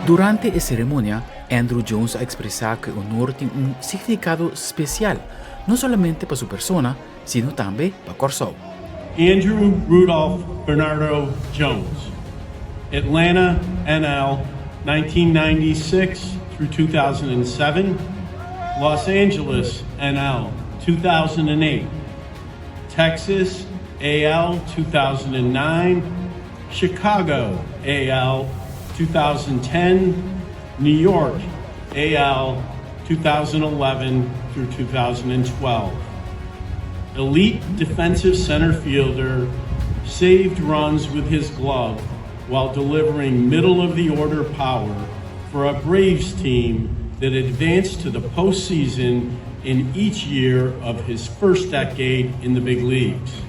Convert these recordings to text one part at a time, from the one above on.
Durante e ceremonia, Andruw Jones a expresa cu e honor tin un significado special, no solamente pa su persona, sino tambe pa Corsou. Andruw Rudolph Bernardo Jones, Atlanta, NL, 1996 through 2007, Los Angeles, NL, 2008, Texas, AL, 2009, Chicago, AL, 2010, New York, AL, 2011 through 2012. Elite defensive center fielder, saved runs with his glove while delivering middle of the order power for a Braves team that advanced to the postseason in each year of his first decade in the big leagues.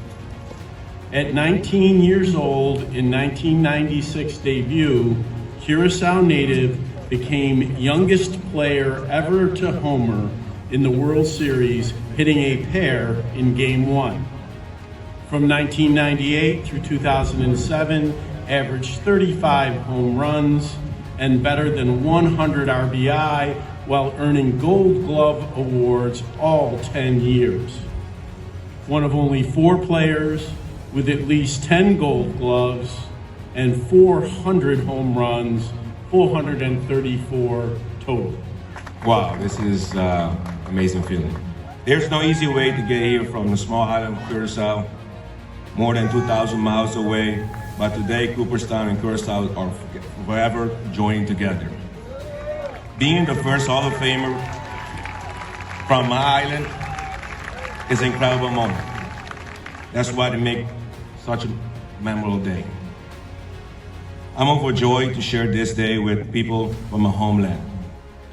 At 19 years old in 1996 debut, Curacao native became youngest player ever to homer in the World Series, hitting a pair in Game 1. From 1998 through 2007, averaged 35 home runs and better than 100 RBI while earning Gold Glove awards all 10 years. One of only four players with at least 10 Gold Gloves and 400 home runs, 434 total. Wow, this is amazing feeling. There's no easy way to get here from the small island of Curacao, more than 2,000 miles away. But today, Cooperstown and Curacao are forever joining together. Being the first Hall of Famer from my island is an incredible moment. That's why they make such a memorable day. I'm overjoyed to share this day with people from my homeland.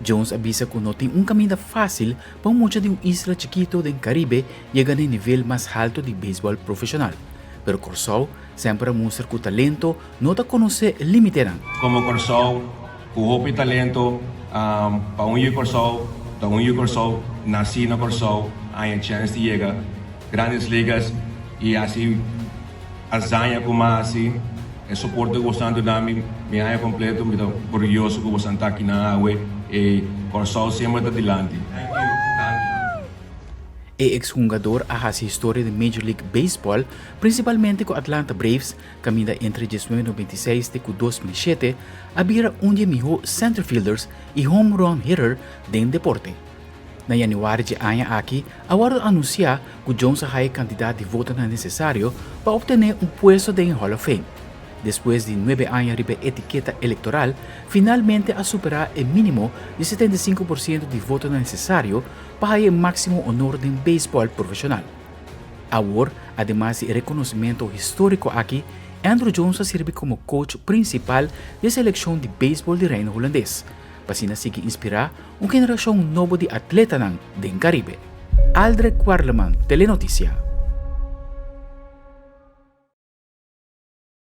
Jones a bisa cu no tin un caminda facil pa un mucha di un isla chikito den Caribe yega na e nivel mas halto di baseball profesional. Pero Corsou semper a mustra cu talento no ta conoce limitenan. Como Corsou, cu hopi talento, pa un yu Corsou, ta un yu Corsou, naci na Corsou, haya chance di yega Grandes Ligas y haci hazaña cu mas haci. E soporte cu boso ta mi, mi aña completo, mi ta orguyoso cu boso ta aki na awe y Corsou semper ta dilanti. Thank you. Thank you. E ex-hungador a haci historia di Major League Baseball, principalmente cu Atlanta Braves, caminda entre 1996 te cu 2007, a bira un di e miho centerfielders y home run hitter den deporte. Na januari di e aña aki, a wordo anuncia cu Jones a haya e cantidad di votonan necesario pa obtene un puesto den Hall of Fame. Despues di 9 aña riba e etiketa electoral, finalmente a supera e minimo di 75% di votonan necesario pa haya e maximo honor den baseball profesional. Awor, ademas di e reconocimento historico aki, Andruw Jones a sirbi como coach principal di e seleccion di baseball di Reino Hulandes, pa asina sigui inspira un generacion nobo di atletanan den Caribe. Aldrich Kwarleman, Telenoticia.